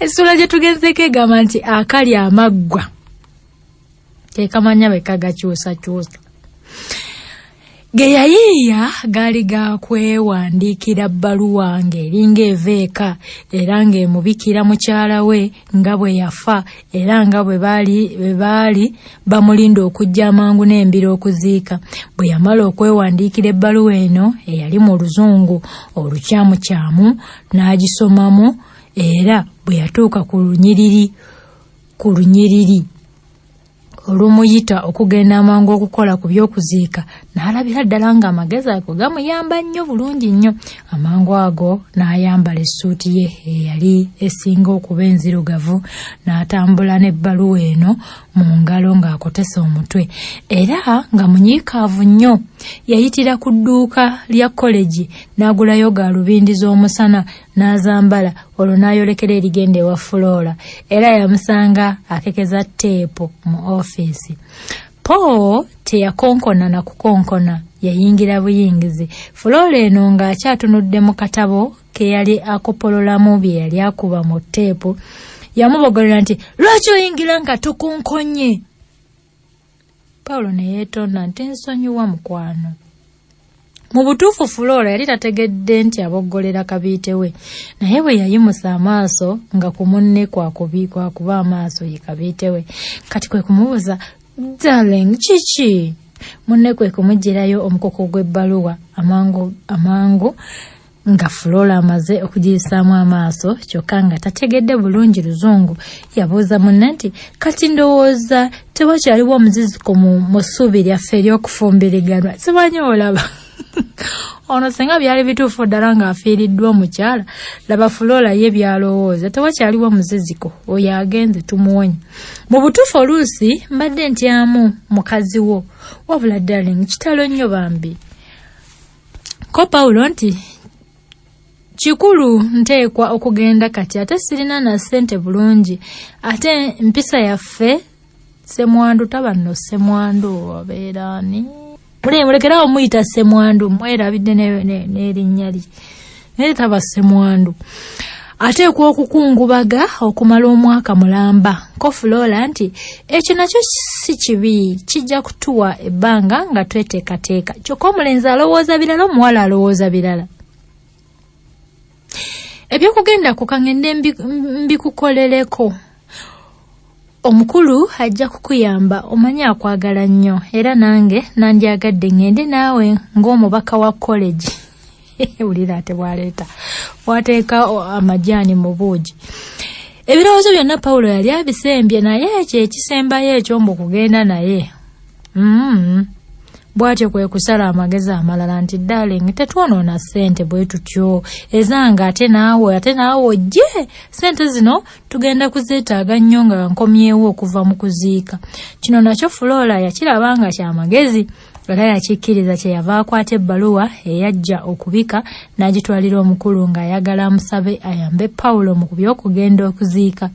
Essula gye tugenzeko egamba nti akali amaggwa kekamanya bwe kagakyusakyusa. Ge yayiiya gaali ga kwewandiikira bbaluwa ng'eringa eva eka era ng'emubikira mukyala we nga bwe yafa era nga bwe baali bamulinda okujja amangu n'embiro okuziika. Bwe yamala okwewandiikira ebbaluwa eno eyali mu Luzungu olukyamukyaamu n'agisomamu era bwe yatuuka ku lunyiriri olumuyita okugenda amangu okukola ku by'okuziika n'alabira ddala ng'amagezi ago gamuyamba nnyo bulungi nnyo. Amangu ago n'ayambala essuuti ye eyali esinga okuba enzirugavu n'atambula n'ebbaluwa eno mu ngalo ng'akotese omutwe era nga munyiikaavu nnyo. Yayitira ku dduuka lya kolegi n'agulayo gaalubindi z'omusana n'azambala olwo n'ayolekera erigenda ewa Flora era yamusanga akekeza teepu mu ofiisi. Paul teyakonkona na kukonkona, yayingira buyingizi. Flora eno ng'akyatunudde mu katabo ke yali akopololamu bye yali akuba mu teepu, yamubogolera nti, "Lwaki oyingira nga tokonkonye?" Paulo ne yeetonda nti, "Nsonyiwa mukwano." Mu butuufu Flora yali tategedde nti aboggolera kabiite we, naye bwe yayimusa amaaso nga ku munne kwakuba amaaso ye kabiite we. Kati kwe kumubuuza, "Darling, kiki?" Munne kwe kumuggyirayo omukoko gw'ebbaluwa amangu amangu nga Flora amaze okugiyisaamu amaaso kyokka nga tategedde bulungi Luzungu. Yabuuza munne nti, "Kati ndowooza tewakyaliwo omuziziko mu ssuubi lyaffe ery'okufumbiriganwa, simanyi olaba?" Ono singa byali bituufu ddala ng'afiiriddwa omukyala, laba Flora ye by'alowooza, tewakyaliwo muziziko, oyo agenze tumuwonye. Mu butuufu oluusi mbadde ntyamu mukazi wo, wabula darling kitalo nnyo bambi. Ko Pawulo nti, "Kikulu nteekwa okugenda kati ate sirina na ssente bulungi, ate mpisa yaffe ssemwandu taba nno ssemwandu abeera ani? Mulekerawo muyita ssemwandu, mwerabidde n'erinnya lye, naye taba ssemwandu. Ateekwa okukungubaga okumala omwaka mulamba." Ko Flora nti, "Ekyo nakyo si kibi, kijja kutuwa ebbanga nga tweteekateeka." Kyokka omulenzi alowooza birala, omuwala alowooza birala. "Ebyokugenda kukangende mbikukolereko, omukulu ajja kukuyamba, omanyi akwagala nnyo, era nange nandyagadde ŋŋende naawe ng'omubaka wa college." Wulira ate bw'aleeta bw'ateeka amajaani mu buugi. Ebirowoozo byonna Pawulo yali abisembye, naye ekyo ekisembayo ekyombu kugenda naye. Bw'atyo kwe kusala amagezi amalala nti, "Darling, tetwonoona ssente bwe tutyo, ezange ate naawe ojje. Ssente zino tugenda kuzeetaaga nnyo nga nkomyewo okuva mu kuziika." Kino nakyo Flora yakiraba nga kyamagezi era yakikkiriza. Kyeyava akwata ebbaluwa eyajja okubika n'agitwalira omukulu ng'ayagala amusabe ayambe Pawulo mu by'okugenda okuziika.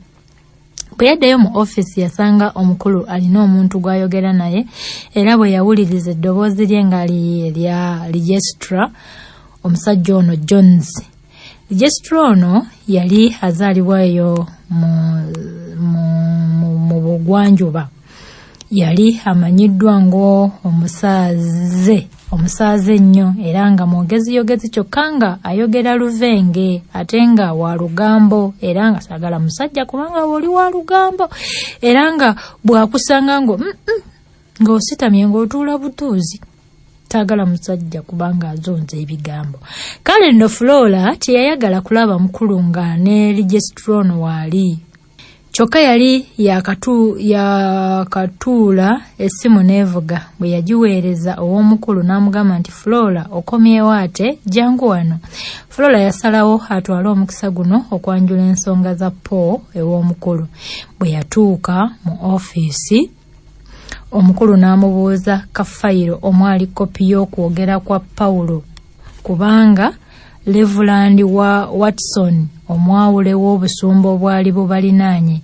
Bwe yaddayo mu ofiisi yasanga omukulu alina omuntu gw'ayogera naye, era bwe yawuliriza eddoboozi lye nga lya registrar, omusajja ono Jones. Registrar ono yali azaalibwa eyo mu bugwanjuba, yali amanyiddwa ng'omusaaze omusaaze ennyo era nga mwogeziyogezi, kyokka nga ayogera luvenge ate nga wa lugambo, era nga saagala musajja kubanga oli wa lugambo, era nga bw'akusanga ngo ng'ositamye ng'otuula butuuzi, taagala musajja kubanga azonza ebigambo. Kale nno Flora teyayagala kulaba mukulu nga ne registrar ono waali. Kyokka yali yakatuula essimu n'evuga. Bwe yagiweereza ow'omukulu n'amugamba nti, "Flora, okomyewo ate? Jangu wano." Flora yasalawo atwale omukisa guno okwanjula ensonga za Paul ew'omukulu. Bwe yatuuka mu ofiisi, omukulu n'amubuuza ka fayiro omwali kopi y'okwogera kwa Pawulo, kubanga Reverend wa Watson, omwawule w'obusumba obwali bubalinaanye,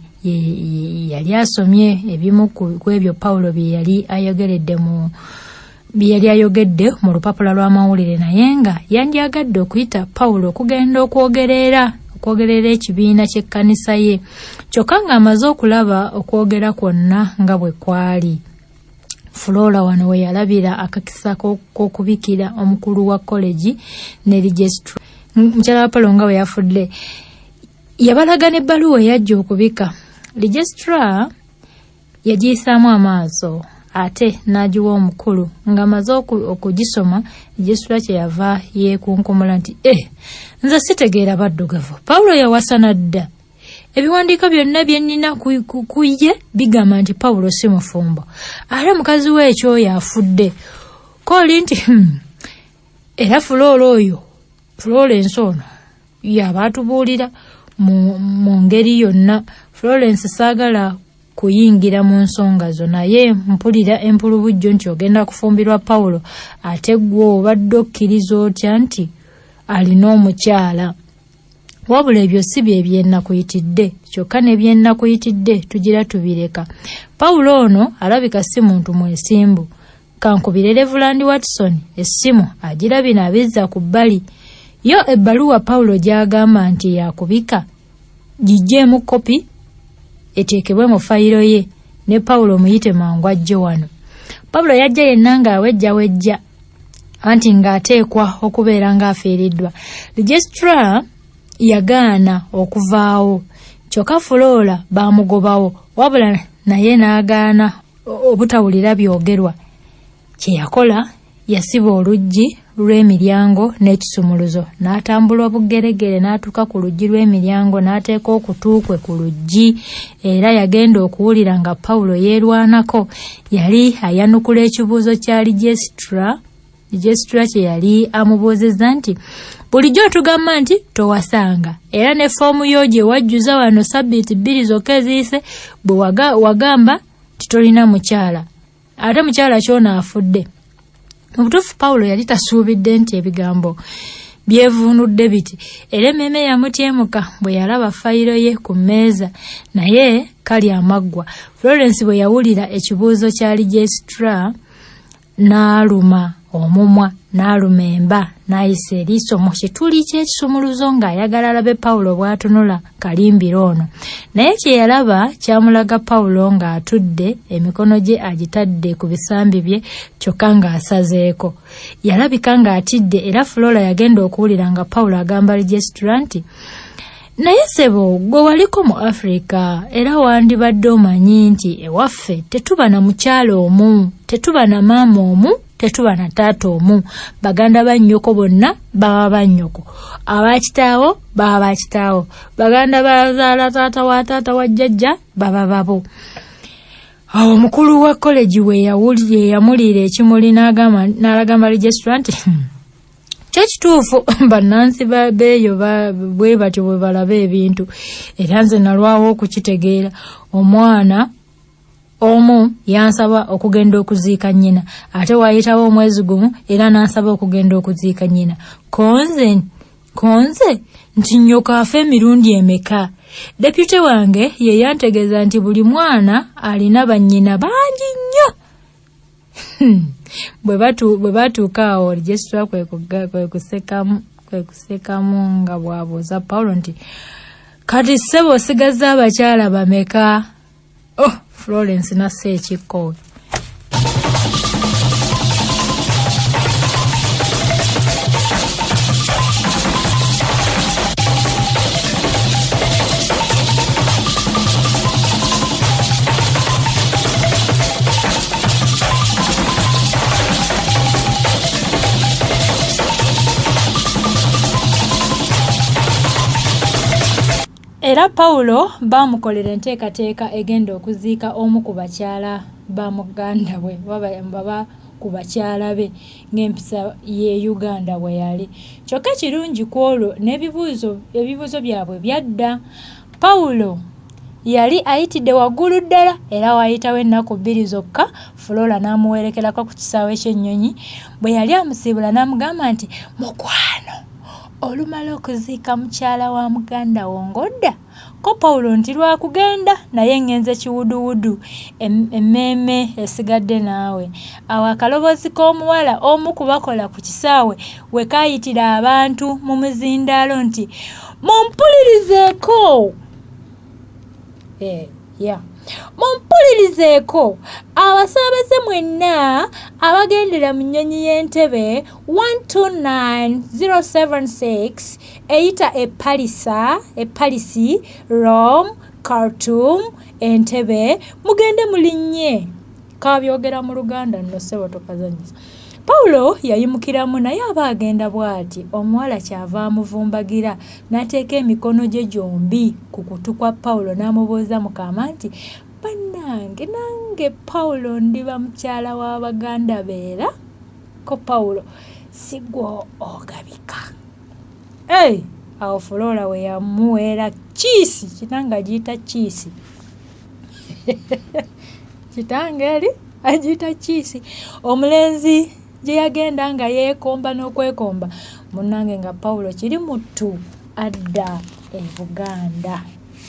yali asomye ebimu ku ebyo Pawulo bye yali ayogedde mu lupapula lw'amawulire, naye nga yandyagadde okuyita Pawulo okugenda okwogerera okwogerera ekibiina ky'ekkanisa ye, kyokka ng'amaze okulaba okwogera kwonna nga bwe kwali. Flora wano we yalabira akakisa k'okubikira omukulu wa kolegi ne registrar. Mukyala wa Paulo nga bwe yafudde, yabalaga n'ebbaluwa eyajja okubika. Registrar yagiyisaamu amaaso ate n'agiwa omukulu. Ng'amaze okugisoma, registrar kye yava yeekunkumula nti, "Eh, nze sitegeera baddugavu. Pawulo yawasana dda. Ebiwandiiko byonna bye nnina ku ye bigamba nti Pawulo si mufumbo. Ate mukazi we ekyoyo afudde." Kooli nti, era Fuloolo oyo, Florence ono yaba atubuulira mu ngeri yonna. Florence, saagala kuyingira mu nsonga zo, naye mpulira empulubujjo nti ogenda kufumbirwa Pawulo, ate ggwe obadde okkiriza otya nti alina omukyala? Wabula ebyo si bye byennakuyitidde, kyokka ne byennakuyitidde tugira tubireka. Pawulo ono alabika si muntu mwesimbu. Kankubire Revulandi Watson essimu agira bino abizza ku bbali. Yo ebbaluwa Pawulo gy'agamba nti yakubika giggyeemu kopi eteekebwe mu fayiro ye, ne Pawulo muyite mangu ajje wano." Pawulo yajja yenna ng'awejjawejja, anti ng'ateekwa okubeera ng'afiiriddwa. Registrar yagaana okuvaawo, kyokka Fulola baamugobawo, wabula naye n'agaana obutawulira byogerwa. Kye yakola, yasiba oluggi lw'emiryango n'ekisumuluzo, n'atambula obugeregere n'atuuka ku luggi lw'emiryango n'ateeka okutu kwe ku luggi. Era yagenda okuwulira nga Pawulo yeerwanako. Yali ayanukula ekibuuzo kya registrar kye yali amubuuzizza nti, "Bulijjo otugamba nti towasanga, era ne foomu yo gye wajjuza wano sabbiiti 2 zokka eziyise bwe wagamba nti tolina mukyala, ate mukyala kyona afudde." Mu butuufu Pawulo yali tasuubidde nti ebigambo byevuunudde biti, era emmeeme yamutyemuka bwe yalaba fayiro ye ku mmeeza, naye kali amaggwa. Florence bwe yawulira ekibuuzo kya registrar n'aluma omumwa, n'aluma emba, n'ayisa eriiso mu kituli ky'ekisumuluzo ng'ayagala alabe Pawulo bw'atunula kalimbiro ono. Naye kye yalaba kyamulaga Pawulo ng'atudde, emikono gye agitadde ku bisambi bye, kyokka ng'asazeeko. Yalabika ng'atidde, era Flora yagenda okuwulira nga Pawulo agamba registrar nti, "Naye ssebo, gwe waliko mu Afrika, era wandibadde omanyi nti ewaffe tetuba na mukyala omu, tetuba na maama omu, tetuba na taata omu. Baganda ba nnyoko bonna baba ba nnyoko, abakitaawo baba bakitaawo, baganda bazaala taata wa taata wa jjajja baba babo." Awo omukulu wa kolegi we yamulira ekimuli n'alagamba registrar nti, "Kyo kituufu, bannansi beeyo bwe batyo bwe balaba ebintu, era nze nalwawo okukitegeera. Omwana omu yansaba okugenda okuziika nnyina, ate waayitawo omwezi gumu era n'ansaba okugenda okuziika nnyina. Konze nti nnyoko afa emirundi emeka? Deputy wange ye yantegeeza nti buli mwana alina bannyina bangi nnyo." Bwe batuuka awo, registrar kwe kusekamu nga bw'abuuza Pawulo nti, "Kati ssebo osigazza abakyala bameka?" Oh, Florence n'assa ekikkowe. Era Pawulo baamukolera enteekateeka egenda okuziika omu ku bakyala ba muganda we, baba ku bakyala be, ng'empisa y'e Uganda bwe yali. Kyokka kirungi ku olwo n'ebibuuzo byabwe byadda. Pawulo yali ayitidde waggulu ddala, era waayitawo ennaku 2 zokka Flora n'amuwerekerako ku kisaawe ky'ennyonyi. Bwe yali amusiibula n'amugamba nti, "Mukwano, olumala okuziika mukyala wa muganda wo ng'odda?" Ko Pawulo nti, "Lwakugenda, naye ngenze kiwuduwudu, emmeeme esigadde naawe." Awo akaloboozi k'omuwala omu ku bakola ku kisaawe we kaayitira abantu mu muzindaalo nti, Mumpulirizeeko. Ya, mumpulirizeeko abasaabaze mwenna abagendera mu nnyonyi y'Entebe 129076 eyita e Palisa, e Palisi, Rome, Khartoum, Entebbe, mugende mulinnye. Kabyogera mu Luganda nno ssebo tokazannyisa. Pawulo yayimukiramu naye aba agenda bw'ati, omuwala ky'ava amuvumbagira n'ateeka emikono gye gyombi ku kutu kwa Pawulo n'amubuuza mu kaama nti, Bannange, nange Pawulo ndiba mukyala wa baganda be era? Ko Pawulo, Si ggwe ogabika. Ei! Awo Flora we yamuweera kiisi, kitange agiyita kiisi. Kitange eri agiyita kiisi. Omulenzi gye yagenda nga yeekomba n'okwekomba, munnange nga Pawulo kiri muttu adda e Buganda.